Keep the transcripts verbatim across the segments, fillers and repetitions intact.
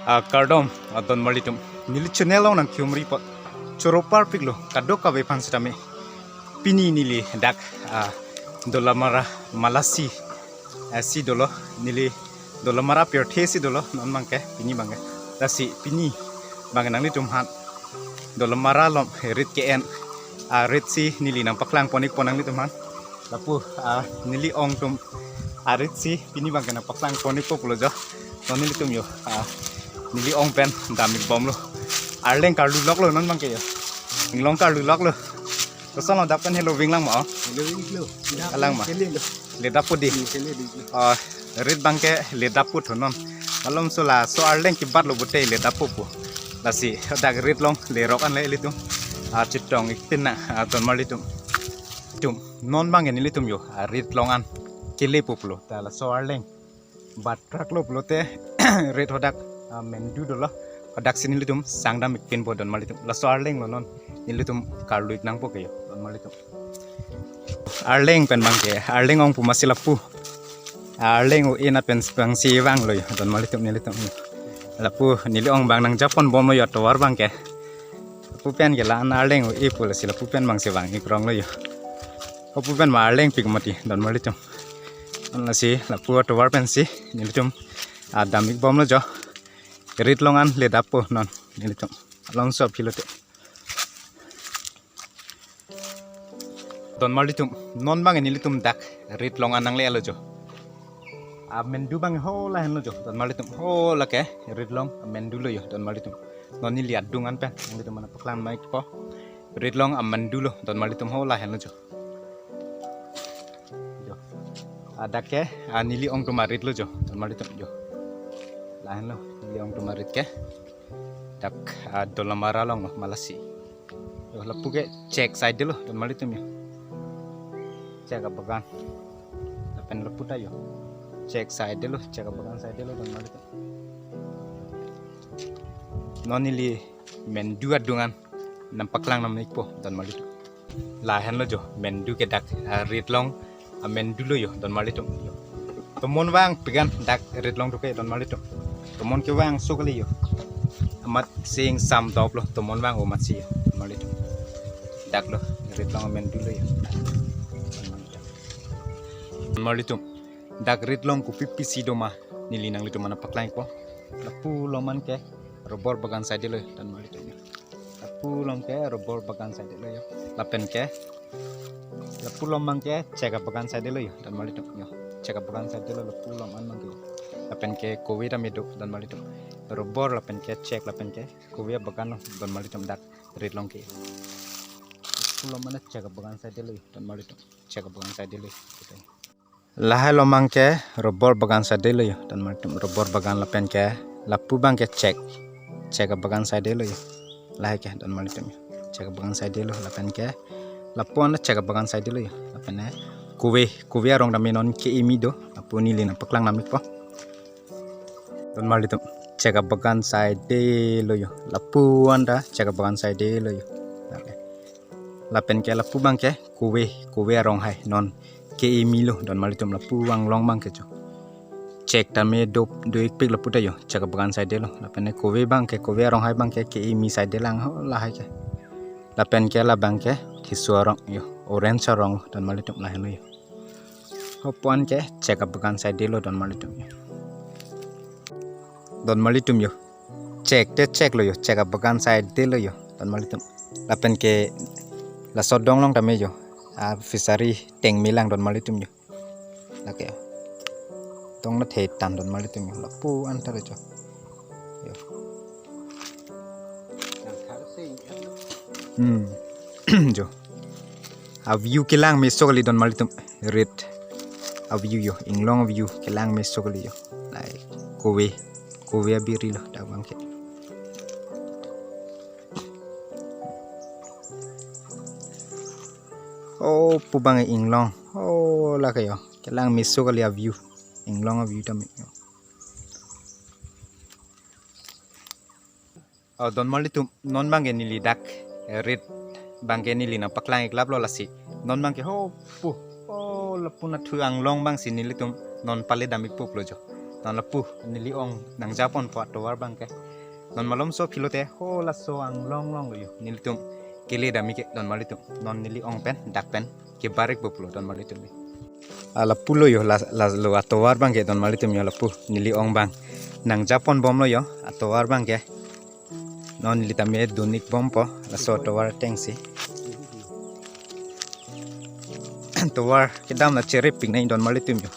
Ah, kardom, ah, donmarlitum. Neli channel along nangkehumri apot choro parpiklo, kadokave aphan sitame. Pini neli dak, ah, Dolamara Malasi, ah, si dolo, neli Dolamara pirthe si dolo, non abangke, pini abangke. Lasi pini abangke nanglitumphan Dolamara along rit ke-en, ah, rit si neli nangpaklang pon-ikpo nanglitumphan. Lapu, ah, neli ong atum arit si pini abangke nangpaklang pon-ikpo pulo jo. Non nelitum yo, ah, neli ong pen dam-ikbomlo. Arleng karlu loklo non abangke yo. Inglong karlu loklo. Kosonlo, dak pen helo vinglang ma, oh? Helo vinglo. Alang ma? Kele lo. Ledappo dei. Hmm, kele dei. Ah, rit abangke ledappo tho non. Malomso laso arleng kebatlo pute ledappo pu. Lasi dak rit along lerok an le ilitum. Ah, chetong-ik pin nang, ah, donmarlitum. Tum, non abangke nelitum yo, ah, rit along an kelepo pulo. Ta laso arleng batraklo pulote rit hadak, ah, mendu dolo. Hadak si nelitum sangdam-ik pinpo donmarlitum. Laso arlenglo non nelitum karlu-ik nangpo ke yo donmarlitum. Arleng pen abangke, arleng ong pu masi lapu. Arleng o-e anat pen abangsi vanglo yo donmarlitum nelitum. Lapu neli ong abang nangjapon bomlo yo atovar abangke. Lapu pen ke la-an arleng o-e pu, lasi lapu pen abangsi vang-ik ronglo yo. Lapu pen ma arleng pik mati donmarlitum. Lasi lapu atovar pensi nelitum, ah, dam-ikbomlo jo. Rit along an ledappo non nelitum. Alongso aphi lote. Donmarlitum, non abangke nelitum dak rit along an nangle-etlo jo. Ah, mendu abang ho lahenlo jo donmarlitum. Ho lake rit along amendulo yo donmarlitum. Non neli adung an pen nanglitum aphan nangpaklang mai-ikpo. Rit along amendulo donmarlitum, ho lahenlo jo. Jo. Ah, dak ke, ah, neli ong atum aritlo jo donmarlitum jo. Lahenlo neli ong atum arit ke. Dak, ah, Dolamara along lo Malasi. Jo, lapu ke chek side lo donmarlitum yo. Chek abagan. Lapen lapu ta yo. Chek side lo, chek abagan side lo donmarlitum. Non neli mendu adung an nangpaklang nam-ikpo donmarlitum. Lahenlo jo, mendu ke dak, ah, rit along amendulo yo donmarlitum yo. Tomon vangpik an dak rit along tho ke donmarlitum. Tomon kevangso kali yo. Amat sing sam doplo, tomon vang-o amatsi yo donmarlitum. Daklo rit along amendulo yo. Donmarlitum, dak rit along kopi pisi doma neli nanglitum aphan nangpaklang-ikpo. Lapu along an ke rubber bagan side lo yo donmarlitum yo. Lapu along ke rubber bagan side lo yo. Lapen ke lapu along abangke chek abagan side lo yo donmarlitum yo. Chek abagan side lo lapu along an abangke. Lapen ke kove tame do donmarlitum. Rubber lapen ke chek lapen ke kove abagan lo donmarlitum dak rit along ke. Lapu along an chek abagan side lo yo donmarlitum. Chek abagan side lo yo. Lahai along abangke rubber bagan side lo yo donmarlitum, rubber bagan lapen ke lapu abangke chek, chek abagan side lo yo. Lahai ke donmarlitum yo. Chek abagan side lo lapen ke lapu an chek abagan side lo yo. Lapen ke kove, kove arong tame non ke-imi do. Lapu neli nangpaklang nam-ikpo. Donmarlitum, chek abagan side lo yo. Lapu an ta chek abagan side lo yo. Oke. Lapen ke lapu abangke kove, kove arong hai non ke-imi lo donmarlitum, lapu anglong abangke jo. Chek tame do, do-ikpik lapu ta yo, chek abagan side lo. Lapen ke kove abangke, kove arong hai abangke ke-imi side lang ho lahai ke. Lapen ke la abangke thiso arong yo, orange arong donmarlitum, lahenlo yo. Ho puan ke chek abagan side lo donmarlitum yo. Donmarlitum yo. Chek te chek lo yo, chek abagan side lo yo donmarlitum. Lapen ke laso adong along tame yo, ah, fishery tengme lang donmarlitum yo. Lake yo. Tong na thek tan donmarlitum yo. Lapu an ta lo jo. Yo. Hmm. Jo. A-view kelang meso kali donmarlitum. Rit a-view yo, inglong a-view kelang meso kali yo. Lahai kove, kove abiri lo dak abangke. Oh, pu abang inglong. Oh, lake yo. Kelang meso kali a-view. Inglong a-view tame yo. Oh, donmarlitum, non abangke neli dak, eh, rit abangke neli nangpaklang-iklap lo lasi. Non abangke ho pu, oh, lapu nathu anglong abangsi nelitum non pale dam-ikpo pulo jo. Non lapu neli ong nangjaponpo atovar abangke. Non malomso aphi lote ho laso anglong longlo yo. Nelitum kele dam ik ke donmarlitum. Non neli ong pen dak pen kebar ikpo pulo donmarlitum. Ah, lapulo yo, la, la lo atovar abangke donmarlitum yo, lapu neli ong abang nangjaponbomlo yo atovar abangke. Non neli tame dun ikbompo laso atovar atengsi. Tovar kedam la cherepik nang donmarlitum yo.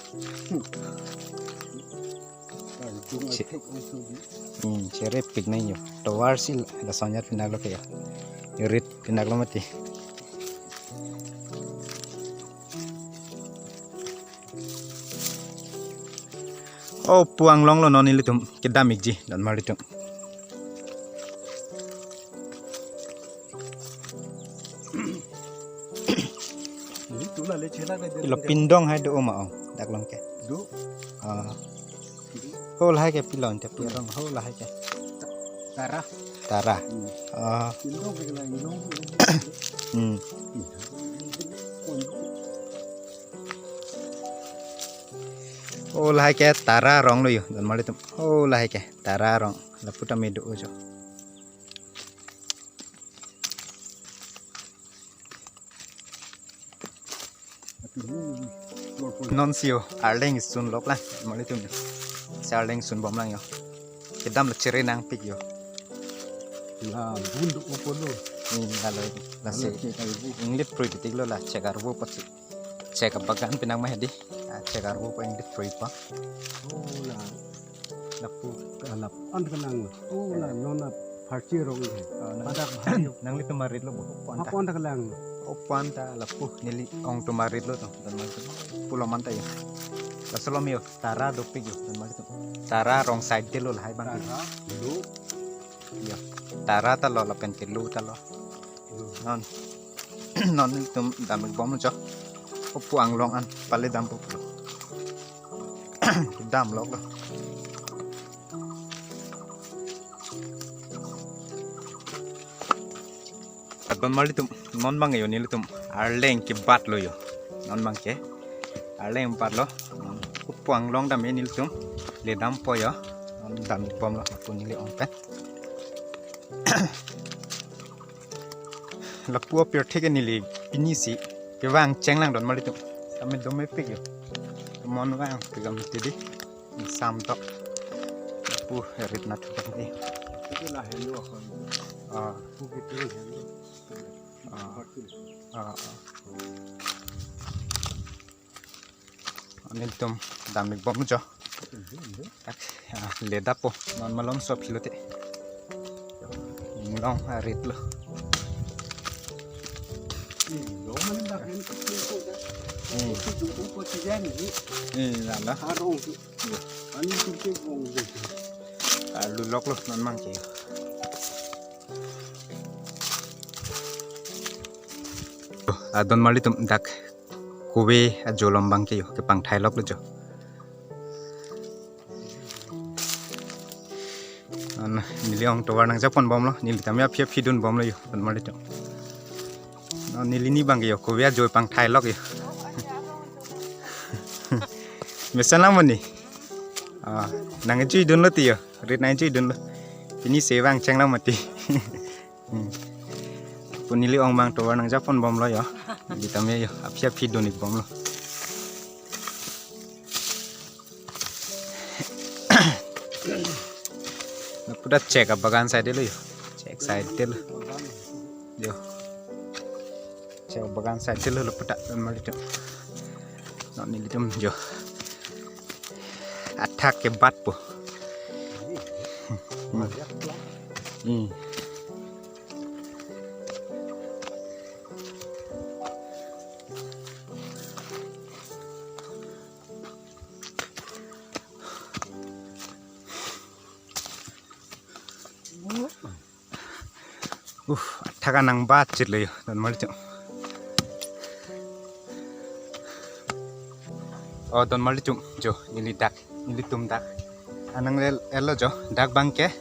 Che-, hmm, cherepik nang yo. Tovar si la sonyat pinaklo ke yo. Rit pinaklo mati. Oh, pu anglonglo, non nelitum kedam ikji donmarlitum. Ini tu la le chela ke. Ilo pindong hai do ma ong dak long ke. Do. Ah. Ho lahai ke pilon te pirong ho lahai ke. Tara. Tara. Hmm. Ah. Pindong ke la indong. Hmm. Ho lahai ke Tara aronglo yo donmarlitum. Ho lahai ke Tara arong. Lapu tame do jo. Non si yo arleng sunlok la donmarlitum. Si arleng sunbom lang yo. Kedam la chere nangpik yo. La bun do-o pulo. Hmm, lalo, lasi. Lalo chek arvo. Inglit prui bitik lo la chek arvo apotsi. Chek abagan pinang mah di. Ah, chek arvo pa inglit prui pa. Oh, la. Lapu. Ah, la-an kelang. Oh, la non la pharchi arong he. Oh, nang-, padak bahari yo. Nanglitum aritlo bo. Ho pu anta. Ho pu anta kelang. Ho pu anta lapu neli ong atum aritlo to. Donmarlitum. Pulo ma anta yo. Laso alom yo. Tara dopik yo. Donmarlitum. Tara arong side te lo lahai abang. Tara, lo. Yo. Tara ta lo lapen ke lo ta lo. Lo. Non. Non nelitum dam ikbom jo. Ho pu anglong an pale dampo. Damlok lo. Donmarlitum, non abang yo nelitum arleng kebatlo yo. Non abangke arleng batlo. Ho pu anglong dam nelitum le dampo yo. Non dam ikbomlo lapu neli ong pen. Lapu apirthe ke neli pinisi kevang chenglang donmarlitum. Kami dome pik yo. Mon vangpik am tidi. Sam tok. Lapu rit na thutak di. Itu la helo akon. Ah. Pu kitu helo. Ah. Ah, ah. Nelitum dam ikbom jo. Tak, ah, le dampo, non malomso aphi lote. Inglong aritlo. Inglong mane dak hen kecil ko dak. Hmm. Itu jumpa ko tiga ni. Hmm, lala. Arong tu. Iya. Ani tu ke bong tu. Arlulok lo, non abangke. Ah, donmarlitum dak kove ajo alom abangke yo, kepangthailok lo jo. An, neli ong tovar nangjaponbomlo, neli tame aphi aphi dunbomlo yo, donmarlitum. Non neli ni abangke yo, kove ajo pangthailok yo. Mesen lam moni. Ah, nangchui dunlo ti yo, rit nangchui dunlo. Pinisi vang chenglang mati. Hmm. Pu neli ong abang tovar nangjaponbomlo yo. Neli tame yo, aphi aphi dun ikbomlo. Lapu ta chek abagan side lo yo. Chek side lo. Yo. Chek abagan side lo lapu ta donmarlitum. Non nelitum jo. Athak kebatpo. Hmm. Uh, athak nangbat chit lo yo, donmarlitum. Oh, donmarlitum, jo, neli dak, nelitum dak. Anang el, elo jo, dak abangke,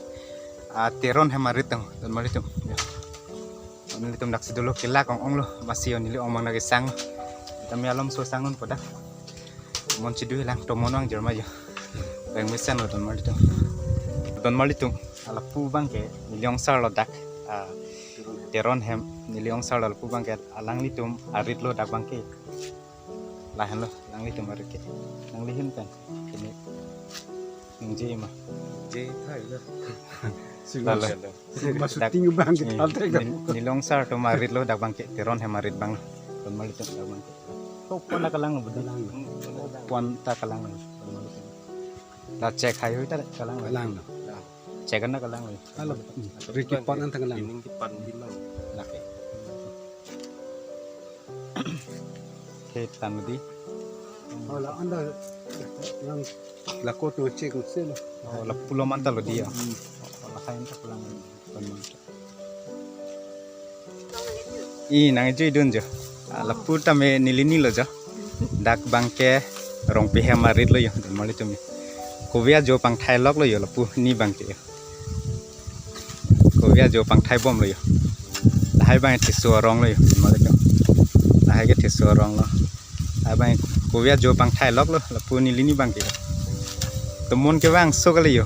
ah, Teron hem arit tang, donmarlitum, jo. Nelitum daksi dolo kelak ong-onglo, masi yo neli ong abang dak kesang. Tame alomso sang unpo dak. Mon chidu hilang, tomon vang jirma jo. Rengmesen lo don marlitum. Don marlitum, lapu abangke neli ongsarlo dak, ah, Teron hem, neli ongsarlo lapu abangke alanglitum arit lo dak abangke. Lahenlo alanglitum arit ke. Nangli hem pen. Ini. Ningje ma. Je thai lo. Lalo. Sima Dak, shooting abangke ni, thal thek ni, neli ongsar atum arit lo dak abangke, Teron hem arit abang. Don marlitum dak abangke. Oh, pon ta kelang lo budi. Kelang lo. Pon ta kelang lo. La chek hai hui ta kelang lo. Kelang lo. Chek an ta kelang lo. Halo, hmm, Ricky pon an ta kelang. Ining ke pan di mang. Lake. He tan di. Oh, la anda yang lako to chek se lo. Oh, lapu lo man ta lo di ya. Hmm. Oh, la hai an ta kelang lo. Pon man ta. I nangjuidun jo. Ah, lapu tame neli ni lo jo. Dak abangke Rongpi hem arit lo jo, don marlitum. Kove ajo pangthai lok lo jo, lapu ni abangke jo. Kove ajo pangthai bom lo jo. Lahai abang Theso arong lo jo, don marlitum. Lahai ke Theso arong lo. Lahai abang kove ajo pangthai lok lo, lapu neli ni abangke jo. Tomun kevangso kali jo.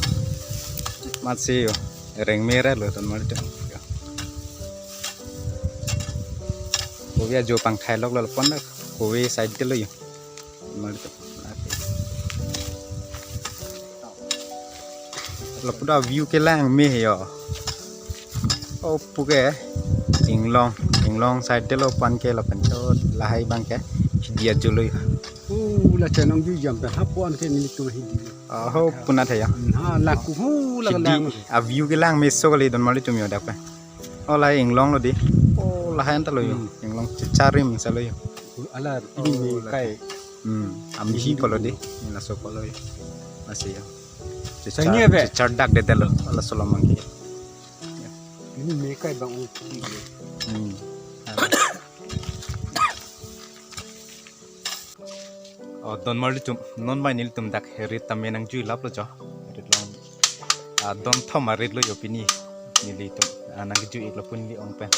Matsi jo. Rengme ret lo don marlitum. Kove ajo pangthai lok lo pon na kove side ke lo jo. Don marlitum. Lapu ta view kelang me jo. Oh, puke Inglong, Inglong side te lo pan ke lapen to lahai abangke. Hidi ajo lo jo. Oh, la chenong ju jam pe hapu an ke nelitum hidi. Oh, puna thaya. Ha, laku hu la Hidi lang. A view kelang meso kali don marlitum jo dak pe. Oh, lahai Inglong lo di. Oh, lahai an ta lo jo. Hmm. Inglong checharim sa lo jo. Ala pini Oh, me la kai. Hmm, amji Hidi polo di. Ni laso polo jo. Masih jo. Sanya Chechar, be? Chechar dak de lo. Laso lo abangke. Ini me kai abang u. Hmm. Oh, don marlitum, non mai nelitum dak arit tame nangjui lap lo jo. Arit lo. Ah, don thom arit lo jo pini nelitum. Ah, nangjui ik lapu neli ong pen.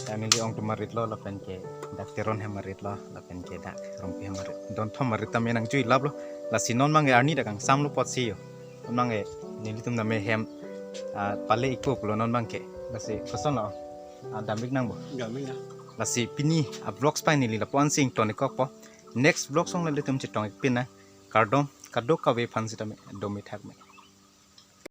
Dak neli ong atum arit lo lapen ke dak Teron hem arit lo lapen ke dak Rongpi hem arit. Don thom arit tame nangjui lap lo. Lasi non abangke arni dak kangsam lo apotsi jo. Non abangke nelitum tame hem, ah, pale ikpo lo non abangke. Lasi koson lo. Ah, dam ik nang bo. Dam ik nang. Lasi pini a vlogs pai neli lapu an si ington ik kok po. Next vlogs along nelitum chetong ik pin nang. Kardom, kadokave aphan sitame, dome thakme.